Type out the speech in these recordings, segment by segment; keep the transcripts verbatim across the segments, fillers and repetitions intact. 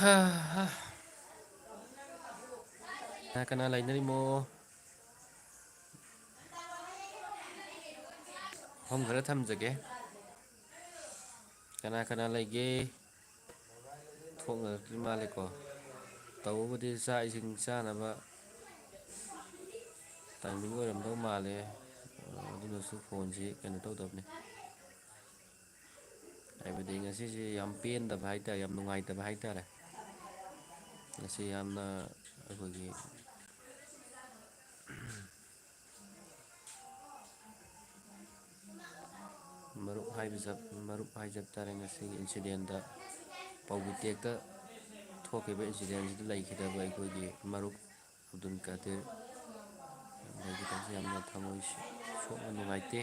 ꯍꯥ, ꯍꯥ꯫ ꯀꯅꯥ ꯀꯅꯥ ꯂꯩꯅꯔꯤꯃꯣ? ꯋꯥꯐꯝ ꯈꯔ ꯊꯝꯖꯒꯦ꯫ ꯀꯅꯥ ꯀꯅꯥ ꯂꯩꯒꯦ? ꯊꯣꯛꯅꯔꯛꯇ꯭ꯔꯤ ꯃꯥꯜꯂꯦꯀꯣ꯫ ꯇꯧꯕꯕꯨꯗꯤ ꯆꯥꯛ ꯏꯁꯤꯡ ꯆꯥꯅꯕ timing ꯑꯣꯏꯔꯝꯗꯧ ꯃꯥꯜꯂꯦ꯫ ꯑꯗꯨꯅꯁꯨ ꯐꯣꯟꯁꯤ ꯀꯩꯅꯣ ꯇꯧꯗꯕꯅꯤ꯫ ꯍꯥꯏꯕꯗꯤ ꯉꯁꯤꯁꯦ ꯌꯥꯝ ꯄꯦꯟꯗꯕ ꯍꯥꯏꯇꯥꯔꯦ, ꯌꯥꯝ ꯅꯨꯡꯉꯥꯏꯇꯕ ꯍꯥꯏꯇꯥꯔꯦ꯫ ꯉꯁꯤ ꯌꯥꯝꯅ ꯑꯩꯈꯣꯏꯒꯤ ꯃꯔꯨꯞ ꯍꯥꯏꯕ ꯆꯞ-, ꯃꯔꯨꯞ ꯍꯥꯏꯖꯕ ꯇꯥꯔꯦ꯫ ꯉꯁꯤꯒꯤ incidentꯗ, ꯄꯧꯕꯨꯇꯦꯛꯇ ꯊꯣꯛꯈꯤꯕ incidentꯁꯤꯗ ꯂꯩꯈꯤꯗꯕ ꯑꯩꯈꯣꯏꯒꯤ ꯃꯔꯨꯞ ꯑꯕꯗꯨꯜ ꯀꯥꯗꯤꯔ ꯂꯩꯈꯤꯗꯕꯁꯤ ꯌꯥꯝꯅ ꯊꯃꯣꯏ ꯁꯣꯛꯅ ꯅꯨꯡꯉꯥꯏꯇꯦ꯫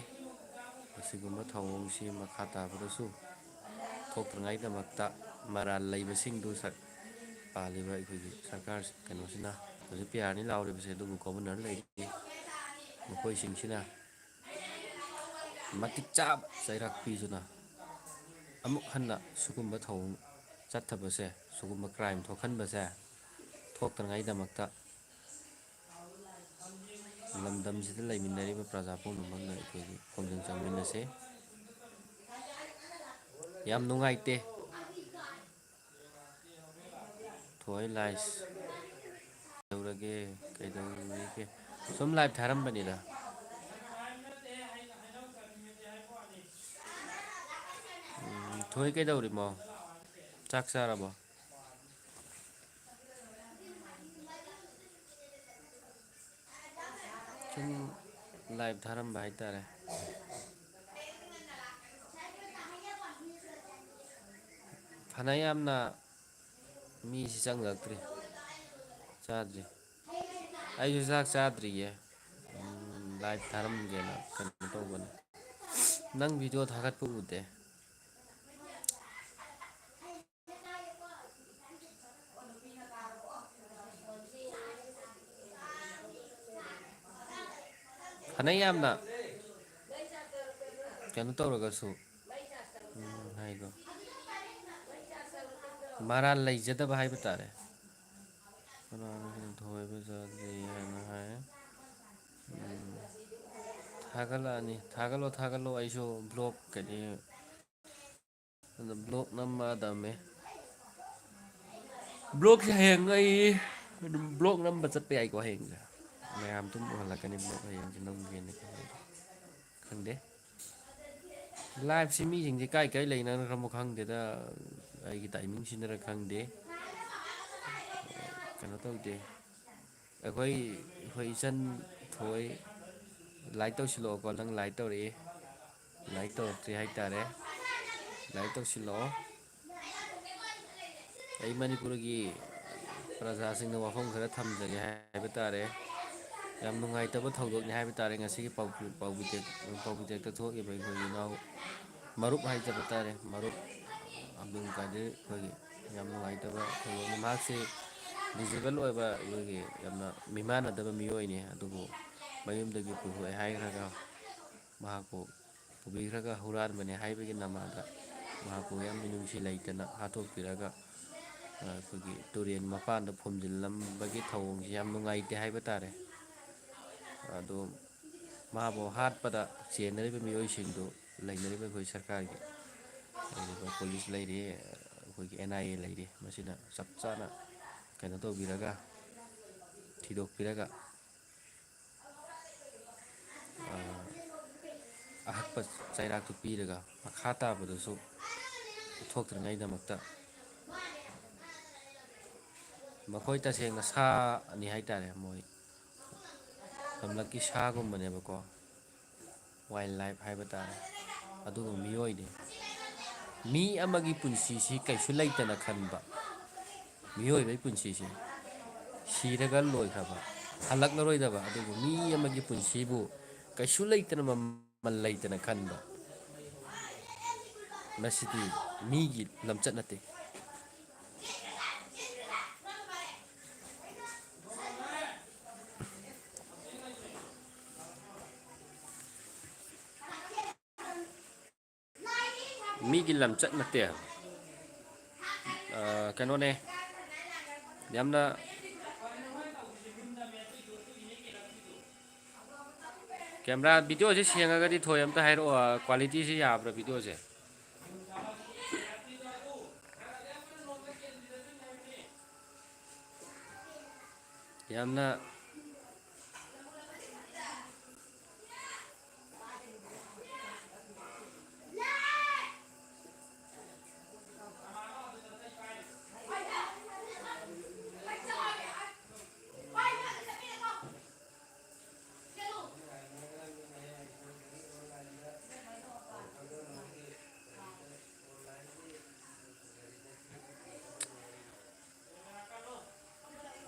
ꯑꯁꯤꯒꯨꯝꯕ ꯊꯧꯑꯣꯡꯁꯤ ꯃꯈꯥ ꯇꯥꯕꯗꯁꯨ ꯊꯣꯛꯇꯅꯉꯥꯏꯗꯃꯛꯇ ꯃꯔꯥꯜ ꯂꯩꯕꯁꯤꯡꯗꯨ ꯁꯛ-, ꯄꯥꯜꯂꯤꯕ ꯑꯩꯈꯣꯏꯒꯤ ꯁꯔꯀꯥꯔ ꯀꯩꯅꯣꯁꯤꯅ, ꯍꯧꯖꯤꯛ ꯄꯤ ꯑꯥꯔꯅꯤ ꯂꯥꯎꯔꯤꯕꯁꯦ, ꯑꯗꯨꯕꯨ ꯒꯣꯕꯔꯅꯔ ꯂꯩꯔꯤ, ꯃꯈꯣꯏꯁꯤꯡꯁꯤꯅ ꯃꯇꯤꯛ ꯆꯥꯕ ꯆꯩꯔꯥꯛ ꯄꯤꯗꯨꯅ ꯑꯃꯨꯛ ꯍꯟꯅ ꯁꯤꯒꯨꯝꯕ ꯊꯧꯑꯣꯡ ꯆꯠꯊꯕꯁꯦ, ꯁꯤꯒꯨꯝꯕ crime ꯊꯣꯛꯍꯟꯕꯁꯦ ꯊꯣꯛꯇꯅꯉꯥꯏꯗꯃꯛꯇ ꯂꯝꯗꯝꯁꯤꯗ ꯂꯩꯃꯤꯟꯅꯔꯤꯕ ꯄ꯭ꯔꯖꯥ ꯄꯨꯝꯅꯃꯛꯅ ꯑꯩꯈꯣꯏꯒꯤ ꯈꯣꯡꯖꯪ ꯆꯪꯃꯤꯟꯅꯁꯦ꯫ ꯌꯥꯝ ꯅꯨꯡꯉꯥꯏꯇꯦ꯫ ꯊꯣꯏ ꯂꯥꯏꯁ꯫ ꯀꯩꯗꯧꯔꯒꯦ? ꯀꯩꯗꯧꯔꯤꯒꯦ? ꯁꯨꯝ live ꯊꯥꯔꯝꯕꯅꯤꯗ꯫ ꯎꯝ, ꯊꯣꯏ ꯀꯩꯗꯧꯔꯤꯃꯣ? ꯆꯥꯛ ꯆꯥꯔꯕꯣ? ꯁꯨꯝ live ꯊꯥꯔꯝꯕ ꯍꯥꯏꯇꯥꯔꯦ꯫ ꯐꯅ ꯌꯥꯝꯅ ꯃꯤꯁꯤ ꯆꯪꯂꯛꯇ꯭ꯔꯤ꯫ ꯆꯥꯗ꯭ꯔꯤ꯫ ꯑꯩꯁꯨ ꯆꯥꯛ ꯆꯥꯗ꯭ꯔꯤꯌꯦ꯫ ꯎꯝ, live ꯊꯥꯔꯝꯒꯦꯅ ꯀꯩꯅꯣ ꯇꯧꯕꯅꯦ꯫ ꯅꯪ video ꯊꯥꯒꯠꯄ ꯎꯗꯦ꯫ ꯐꯅ ꯌꯥꯝꯅ ꯀꯩꯅꯣ ꯇꯧꯔꯒꯁꯨ, ꯎꯝ, ꯍꯥꯏꯗꯣ꯫ ꯃꯔꯥꯜ ꯂꯩꯖꯗꯕ ꯍꯥꯏꯕ ꯇꯥꯔꯦ꯫ ꯀꯅꯥꯅꯣ ꯁꯤꯅ ꯊꯣꯏꯕ ꯖꯥꯠ ꯂꯩ ꯍꯥꯏꯅ ꯍꯥꯏ꯫ ꯎꯝ, ꯊꯥꯒꯠꯂꯛꯑꯅꯤ꯫ ꯊꯥꯒꯠꯂꯣ, ꯊꯥꯒꯠꯂꯣ꯫ ꯑꯩꯁꯨ ꯕ꯭ꯂꯣꯛ ꯀꯩꯅꯣ, ꯑꯗꯣ ꯕ꯭ꯂꯣꯛ ꯅꯝꯃꯗꯝꯃꯦ꯫ ꯕ꯭ꯂꯣꯛꯁꯦ ꯍꯌꯦꯡ ꯑꯩ ꯑꯗꯨꯝ ꯕ꯭ꯂꯣꯛ ꯅꯝꯕ ꯆꯠꯄ ꯌꯥꯏꯀꯣ ꯍꯌꯦꯡꯁꯦ? ꯃꯌꯥꯝ ꯑꯗꯨꯝ ꯎꯍꯜꯂꯛꯀꯅꯤ ꯕ꯭ꯂꯣꯛ ꯍꯌꯦꯡꯁꯦ ꯅꯝꯒꯦꯅ ꯈꯜꯂꯦ꯫ ꯈꯪꯗꯦ꯫ ꯂꯥꯏꯞꯁꯤ ꯃꯤꯁꯤꯡꯁꯦ ꯀꯥꯏ ꯀꯥꯏ ꯂꯩꯅꯈ꯭ꯔꯕꯅꯣ ꯈꯪꯗꯦꯗ꯫ ꯑꯩꯒꯤ ꯇꯥꯏꯃꯤꯡꯁꯤꯅꯔ ꯈꯪꯗꯦ꯫ ꯀꯩꯅꯣ ꯇꯧꯗꯦ꯫ ꯑꯩꯈꯣꯏ, ꯑꯩꯈꯣꯏ ꯏꯆꯟ ꯊꯣꯏ ꯂꯥꯏꯛ ꯇꯧꯁꯤꯜꯂꯛꯑꯣꯀꯣ꯫ ꯅꯪ ꯂꯥꯏꯛ ꯇꯧꯔꯛꯑꯦ꯫ ꯂꯥꯏꯛ ꯇꯧꯔꯛꯇ꯭ꯔꯤ ꯍꯥꯏꯇꯥꯔꯦ꯫ ꯂꯥꯏꯛ ꯇꯧꯁꯤꯜꯂꯛꯑꯣ꯫ ꯑꯩ ꯃꯅꯤꯄꯨꯔꯒꯤ ꯄ꯭ꯔꯖꯥꯁꯤꯡꯅ ꯋꯥꯐꯝ ꯈꯔ ꯊꯝꯖꯒꯦ ꯍꯥꯏꯕ ꯇꯥꯔꯦ꯫ ꯌꯥꯝ ꯅꯨꯡꯉꯥꯏꯇꯕ ꯊꯧꯗꯣꯛꯅꯤ ꯍꯥꯏꯕ ꯇꯥꯔꯦ ꯉꯁꯤꯒꯤ ꯄꯥꯎ-, ꯄꯥꯎꯕꯤ ꯇꯦꯛ-, ꯄꯥꯎꯕꯤ ꯇꯦꯛꯇ ꯊꯣꯛꯏꯕ ꯑꯩꯈꯣꯏꯒꯤ ꯏꯅꯥꯎ ꯃꯔꯨꯞ ꯍꯥꯏꯖꯕ ꯇꯥꯔꯦ, ꯃꯔꯨꯞ ꯑꯕꯗꯨꯜ ꯀꯥꯗꯤꯔ꯫ ꯑꯩꯈꯣꯏꯒꯤ ꯌꯥꯝ ꯅꯨꯡꯉꯥꯏꯇꯕ ꯊꯧꯗꯣꯛꯅꯤ꯫ ꯃꯍꯥꯛꯁꯤ ꯗꯤꯖꯦꯕꯜ ꯑꯣꯏꯕ, ꯑꯩꯈꯣꯏꯒꯤ ꯌꯥꯝꯅ ꯃꯤꯃꯥꯟꯅꯗꯕ ꯃꯤꯑꯣꯏꯅꯤ꯫ ꯑꯗꯨꯕꯨ ꯃꯌꯨꯝꯗꯒꯤ ꯄꯨꯊꯣꯛꯑꯦ ꯍꯥꯏꯈ꯭ꯔꯒ ꯃꯍꯥꯛꯄꯨ ꯄꯨꯕꯤꯈ꯭ꯔꯒ ꯍꯨꯔꯥꯟꯕꯅꯦ ꯍꯥꯏꯕꯒꯤ ꯅꯃꯥꯗ ꯃꯍꯥꯛꯄꯨ ꯌꯥꯝ ꯃꯤꯅꯨꯡꯁꯤ ꯂꯩꯇꯅ ꯍꯥꯠꯇꯣꯛꯄꯤꯔꯒ, ꯑ, ꯑꯩꯈꯣꯏꯒꯤ ꯇꯨꯔꯦꯟ ꯃꯄꯥꯟꯗ ꯐꯨꯝꯖꯤꯜꯂꯝꯕꯒꯤ ꯊꯧꯑꯣꯡꯁꯤ ꯌꯥꯝ ꯅꯨꯡꯉꯥꯏꯇꯦ ꯍꯥꯏꯕ ꯇꯥꯔꯦ꯫ ꯑꯗꯣ ꯃꯥꯕꯨ ꯍꯥꯠꯄꯗ ꯆꯦꯟꯅꯔꯤꯕ ꯃꯤꯑꯣꯏꯁꯤꯡꯗꯨ, ꯂꯩꯅꯔꯤꯕ ꯑꯩꯈꯣꯏ ꯁꯔꯀꯥꯔꯒꯤ ꯂꯩꯔꯤꯕ ꯄꯨꯂꯤꯁ ꯂꯩꯔꯤ, ꯑꯩꯈꯣꯏꯒꯤ ꯑꯦꯟ ꯑꯥꯏ ꯑꯦ ꯂꯩꯔꯤ, ꯃꯁꯤꯅ ꯆꯞ ꯆꯥꯅ ꯀꯩꯅꯣ ꯇꯧꯕꯤꯔꯒ, ꯊꯤꯗꯣꯛꯄꯤꯔꯒ, ꯑ, ꯑꯍꯛꯄ ꯆꯩꯔꯥꯛꯇꯨ ꯄꯤꯔꯒ ꯃꯈꯥ ꯇꯥꯕꯗꯨꯁꯨ ꯊꯣꯛꯇ꯭ꯔꯤꯉꯩꯗꯃꯛꯇ ꯃꯈꯣꯏ ꯇꯁꯦꯡꯅ ꯁꯥꯅꯤ ꯍꯥꯏꯇꯥꯔꯦ꯫ ꯃꯣꯏ ꯂꯝꯂꯛꯀꯤ ꯁꯥꯒꯨꯝꯕꯅꯦꯕꯀꯣ, ꯋꯥꯏꯜ ꯂꯥꯏꯐ ꯍꯥꯏꯕ ꯇꯥꯔꯦ꯫ ꯑꯗꯨꯕꯨ ꯃꯤꯑꯣꯏꯅꯤ꯫ ꯃꯤ ꯑꯃꯒꯤ ꯄꯨꯟꯁꯤꯁꯤ ꯀꯩꯁꯨ ꯂꯩꯇꯅ ꯈꯟꯕ, ꯃꯤꯑꯣꯏꯕꯒꯤ ꯄꯨꯟꯁꯤꯁꯦ ꯁꯤꯔꯒ ꯂꯣꯏꯈ꯭ꯔꯕ, ꯍꯜꯂꯛꯂꯔꯣꯏꯗꯕ, ꯑꯗꯨꯕꯨ ꯃꯤ ꯑꯃꯒꯤ ꯄꯨꯟꯁꯤꯕꯨ ꯀꯩꯁꯨ ꯂꯩꯇꯅ, ꯃꯃꯜ ꯂꯩꯇꯅ ꯈꯟꯕ, ꯃꯁꯤꯗꯤ ꯃꯤꯒꯤ ꯂꯝꯆꯠ ꯅꯠꯇꯦ꯫ ꯃꯤꯒꯤ ꯂꯝꯆꯠ ꯅꯠꯇꯦ꯫ ꯑ, ꯀꯩꯅꯣꯅꯦ, ꯌꯥꯝꯅ ꯀꯦꯃꯦꯔꯥ, ꯚꯤꯗꯤꯑꯣꯁꯦ ꯁꯦꯡꯉꯒꯗꯤ ꯊꯣꯏ ꯑꯝꯇ ꯍꯥꯏꯔꯛꯑꯣ, ꯀ꯭ꯋꯥꯂꯤꯇꯤꯁꯦ ꯌꯥꯕ꯭ꯔꯥ ꯚꯤꯗꯤꯑꯣꯁꯦ? ꯌꯥꯝꯅ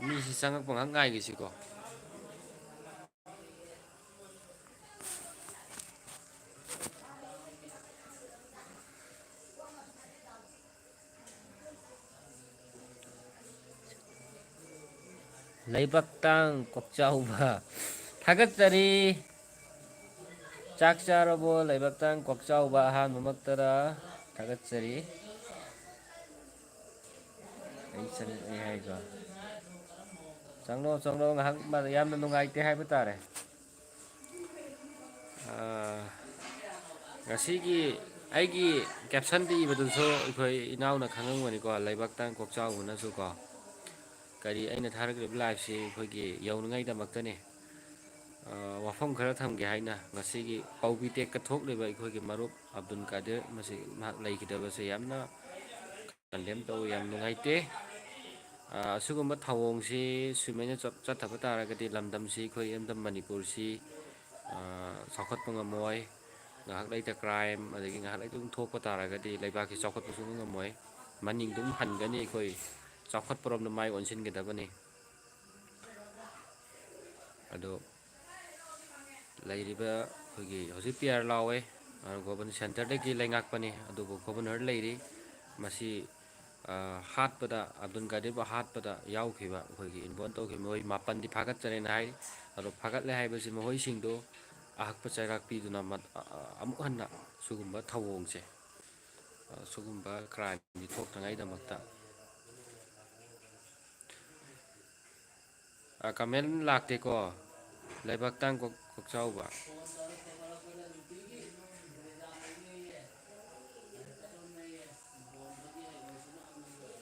ꯃꯤꯁꯤ ꯆꯪꯉꯛꯄ ꯉꯥꯏꯍꯥꯛ ꯉꯥꯏꯈꯤꯁꯤꯀꯣ꯫ ꯂꯩꯕꯥꯛꯇꯥꯡ ꯀꯣꯛꯆꯥꯎꯕ꯫ ꯊꯥꯒꯠꯆꯔꯤ꯫ ꯆꯥꯛ ꯆꯥꯔꯕꯣ? ꯂꯩꯕꯥꯛꯇꯥꯡ ꯀꯣꯛꯆꯥꯎꯕ ꯑꯍꯥꯟꯕꯃꯛꯇꯗ ꯊꯥꯒꯠꯆꯔꯤ꯫ ꯑꯩ ꯆꯪꯉꯛꯑꯦ ꯍꯥꯏꯀꯣ꯫ ꯆꯪꯂꯣ, ꯆꯪꯂꯣ, ꯉꯥꯏꯍꯥꯛ ꯃ-, ꯌꯥꯝꯅ ꯅꯨꯡꯉꯥꯏꯇꯦ ꯍꯥꯏꯕ ꯇꯥꯔꯦ꯫ ꯑꯥ, ꯉꯁꯤꯒꯤ ꯑꯩꯒꯤ ꯀꯦꯞꯁꯟꯗ ꯏꯕꯗꯨꯁꯨ ꯑꯩꯈꯣꯏ ꯏꯅꯥꯎꯅ ꯈꯪꯉꯝꯒꯅꯤꯀꯣ, ꯂꯩꯕꯥꯛꯇꯥꯡ ꯀꯣꯛꯆꯥꯎꯕꯅꯁꯨ ꯀꯣ꯫ ꯀꯔꯤ, ꯑꯩꯅ ꯊꯥꯔꯛꯂꯤꯕ ꯂꯥꯏꯐꯁꯤ ꯑꯩꯈꯣꯏꯒꯤ ꯌꯧꯅꯉꯥꯏꯗꯃꯛꯇꯅꯤ꯫ ꯑꯥ, ꯋꯥꯐꯝ ꯈꯔ ꯊꯝꯒꯦ ꯍꯥꯏꯅ ꯉꯁꯤꯒꯤ ꯄꯥꯎꯕꯤ ꯇꯦꯛꯇ ꯊꯣꯛꯂꯤꯕ ꯑꯩꯈꯣꯏꯒꯤ ꯃꯔꯨꯞ ꯑꯕꯗꯨꯜ ꯀꯥꯗꯤꯔ, ꯃꯁꯤ ꯃꯍꯥꯛ ꯂꯩꯈꯤꯗꯕꯁꯦ ꯌꯥꯝꯅ ꯀꯟꯗꯦꯝ ꯇꯧꯋꯤ, ꯌꯥꯝ ꯅꯨꯡꯉꯥꯏꯇꯦ꯫ ꯑꯥ, ꯑꯁꯤꯒꯨꯝꯕ ꯊꯧꯑꯣꯡꯁꯤ ꯁꯨꯃꯥꯏꯅ ꯆꯠ-, ꯆꯠꯊꯕ ꯇꯥꯔꯒꯗꯤ ꯂꯝꯗꯝꯁꯤ, ꯑꯩꯈꯣꯏ ꯏꯔꯝꯗꯝ ꯃꯅꯤꯄꯨꯔꯁꯤ, ꯑꯥ, ꯆꯥꯎꯈꯠꯄ ꯉꯝꯃꯣꯏ꯫ ꯉꯥꯏꯍꯥꯛ ꯂꯩꯇ ꯀ꯭ꯔꯥꯏꯝ, ꯑꯗꯒꯤ ꯉꯥꯏꯍꯥꯛ ꯂꯩꯇ ꯑꯗꯨꯝ ꯊꯣꯛꯄ ꯇꯥꯔꯒꯗꯤ ꯂꯩꯕꯥꯛꯁꯤ ꯆꯥꯎꯈꯠꯄ ꯁꯨꯡꯉꯝ ꯉꯝꯃꯣꯏ꯫ ꯃꯅꯤꯡꯗ ꯑꯗꯨꯝ ꯍꯟꯒꯅꯤ, ꯑꯩꯈꯣꯏ ꯆꯥꯎꯈꯠꯄꯔꯣꯝꯗ ꯃꯥꯏ ꯑꯣꯟꯁꯤꯟꯒꯗꯕꯅꯤ꯫ ꯑꯗꯣ ꯂꯩꯔꯤꯕ ꯑꯩꯈꯣꯏꯒꯤ ꯍꯧꯖꯤꯛ ꯄꯤ ꯑꯥꯔ ꯂꯥꯎꯋꯦ, ꯑ, ꯒꯣꯕꯔꯟ-, ꯁꯦꯟꯇꯔꯗꯒꯤ ꯂꯩꯉꯥꯛꯄꯅꯤ, ꯑꯗꯨꯕꯨ ꯒꯣꯕꯔꯅꯔ ꯂꯩꯔꯤ꯫ ꯃꯁꯤ, ꯑ, ꯍꯥꯠꯄꯗ, ꯑꯕꯗꯨꯜ ꯀꯥꯗꯤꯔꯕꯨ ꯍꯥꯠꯄꯗ ꯌꯥꯎꯈꯤꯕ, ꯑꯩꯈꯣꯏꯒꯤ ꯏꯟꯚꯣꯜꯕ ꯇꯧꯈꯤꯕ ꯃꯤꯑꯣꯏ ꯃꯥꯄꯟꯗꯤ ꯐꯥꯒꯠꯆꯔꯦꯅ ꯍꯥꯏ꯫ ꯑꯗꯣ ꯐꯥꯒꯠꯂꯦ ꯍꯥꯏꯕꯁꯤ ꯃꯈꯣꯏꯁꯤꯡꯗꯣ ꯑꯍꯛꯄ ꯆꯩꯔꯥꯛ ꯄꯤꯗꯨꯅ ꯃꯠ-, ꯑ, ꯑ, ꯑꯃꯨꯛ ꯍꯟꯅ ꯁꯤꯒꯨꯝꯕ ꯊꯧꯑꯣꯡꯁꯦ, ꯑ, ꯁꯤꯒꯨꯝꯕ ꯀ꯭ꯔꯥꯏꯝꯁꯤ ꯊꯣꯛꯇꯅꯉꯥꯏꯗꯃꯛꯇ ꯑ, comment ꯂꯥꯛꯇꯦꯀꯣ꯫ ꯂꯩꯕꯥꯛꯇꯥꯡ ꯀꯣꯛ-, ꯀꯣꯛꯆꯥꯎꯕ꯫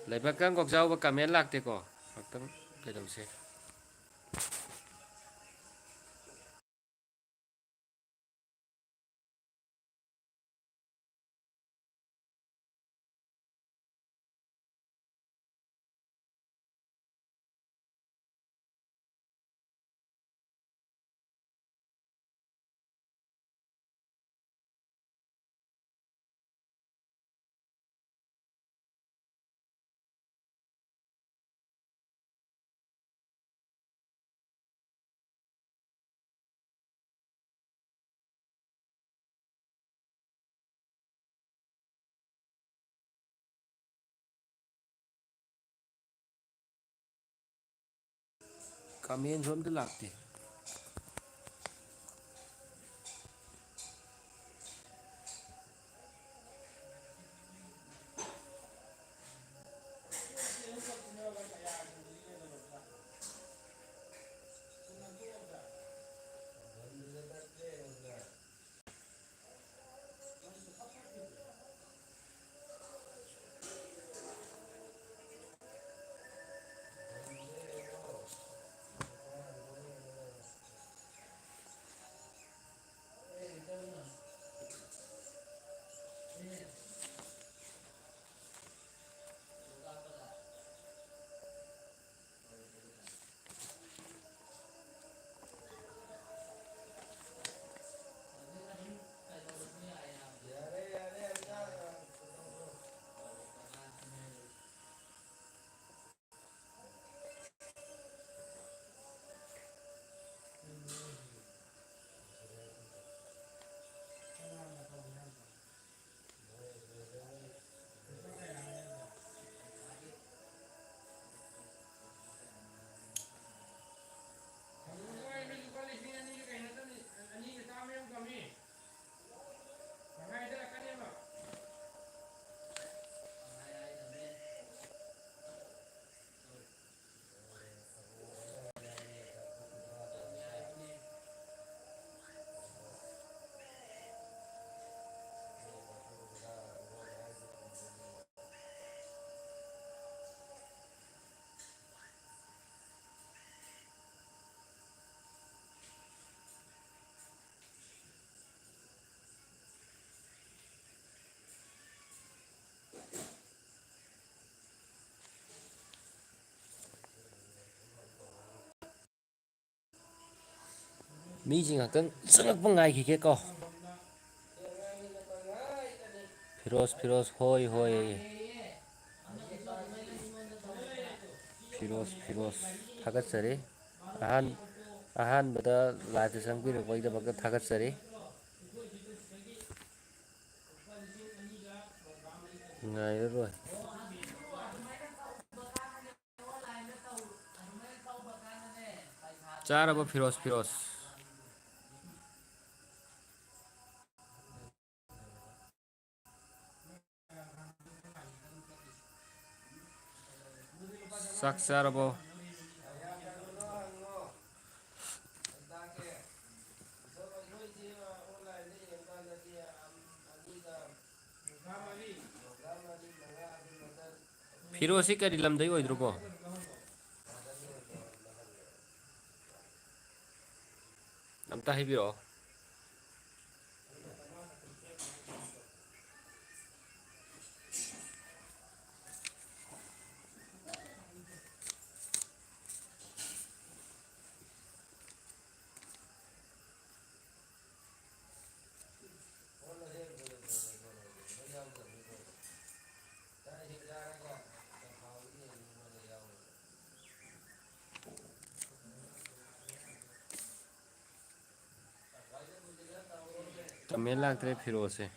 ꯂꯩꯕꯥꯛꯇꯥꯡ ꯀꯣꯛꯆꯥꯎꯕ comment ꯂꯥꯛꯇꯦꯀꯣ꯫ ꯉꯥꯛꯇꯪ ꯀꯩꯗꯧꯁꯦ꯫ Comment ꯁꯨ ꯑꯝꯇ ꯂꯥꯛꯇꯦ꯫ ꯃꯤꯁꯤꯡ ꯉꯥꯛꯇꯪ ꯆꯪꯉꯛꯄ ꯉꯥꯏꯈꯤꯒꯦꯀꯣ꯫ ꯐꯤꯔꯣꯁ, ꯐꯤꯔꯣꯁ, ꯍꯣꯏ, ꯍꯣꯏ꯫ ꯐꯤꯔꯣꯁ, ꯐꯤꯔꯣꯁ, ꯊꯥꯒꯠꯆꯔꯤ꯫ ꯑꯍꯥꯟ-, ꯑꯍꯥꯟꯕꯗ live ꯇ ꯆꯪꯕꯤꯔꯛꯄꯒꯤꯗꯃꯛꯇ ꯊꯥꯒꯠꯆꯔꯤ꯫ ꯉꯥꯏꯔꯔꯣꯏ꯫ ꯆꯥꯔꯕꯣ ꯐꯤꯔꯣꯁ, ꯐꯤꯔꯣꯁ? ꯆꯥꯛ ꯆꯥꯔꯕꯣ? ꯐꯤꯔꯣꯁꯤ ꯀꯔꯤ ꯂꯝꯗꯩ ꯑꯣꯏꯗ꯭ꯔꯣꯀꯣ? ꯑꯝꯇ ꯍꯥꯏꯕꯤꯔꯛꯑꯣ꯫ ꯀꯃꯦꯟ ꯂꯥꯛꯇ꯭ꯔꯦ ꯐꯤꯔꯣꯜꯁꯦ꯫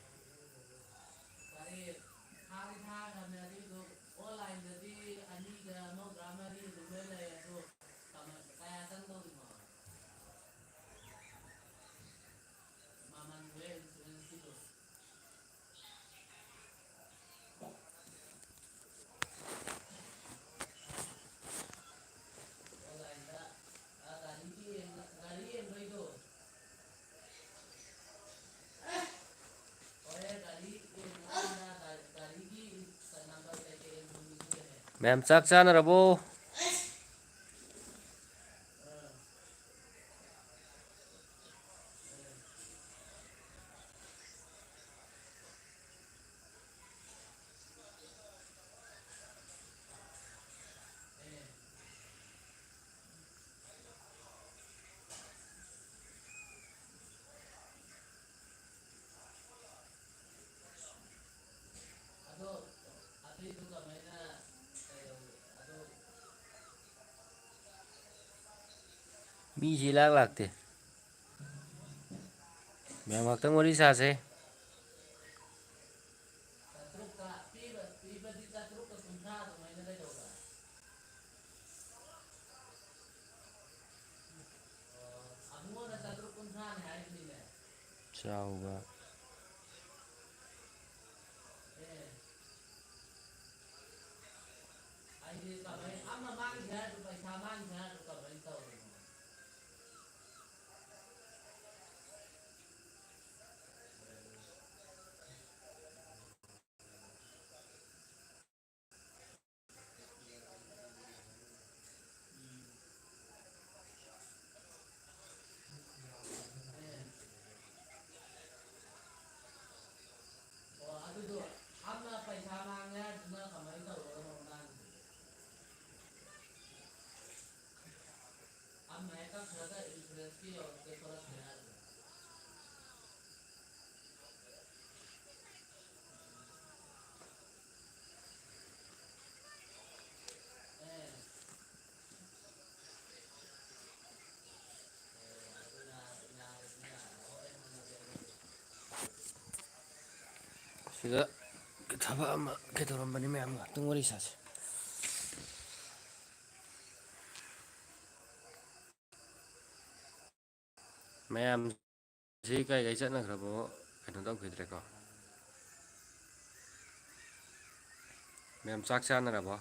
ꯃꯌꯥꯝ ꯆꯥꯛ ꯆꯥꯅꯔꯕꯣ? ꯃꯤꯁꯤ ꯏꯂꯥꯛ ꯂꯥꯛꯇꯦ꯫ ꯃꯌꯥꯝ ꯉꯥꯛꯇꯪ ꯋꯥꯔꯤ ꯁꯥꯁꯦ꯫ ꯆꯥꯎꯕ꯫ ꯁꯤꯗ ꯊꯕꯛ ꯑꯃ ꯀꯩꯗꯧꯔꯝꯕꯅꯤ, ꯃꯌꯥꯝ ꯉꯥꯛꯇꯪ ꯋꯥꯔꯤ ꯁꯥꯁꯦ꯫ ꯃꯌꯥꯝ ꯁꯤ ꯀꯥꯏ ꯀꯥꯏ ꯆꯠꯅꯈ꯭ꯔꯕꯣ? ꯀꯩꯅꯣ ꯇꯧꯈꯤꯗ꯭ꯔꯦꯀꯣ꯫ ꯃꯌꯥꯝ ꯆꯥꯛ ꯆꯥꯅꯔꯕꯣ?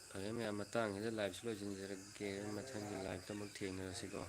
ꯐꯔꯦ ꯃꯌꯥꯝ, ꯃꯇꯥꯡꯁꯤꯗ live ꯁꯤ ꯂꯣꯏꯁꯤꯟꯖꯔꯒꯦ꯫ ꯃꯊꯪꯒꯤ live ꯇ ꯑꯃꯨꯛ ꯊꯦꯡꯅꯔꯁꯤꯀꯣ꯫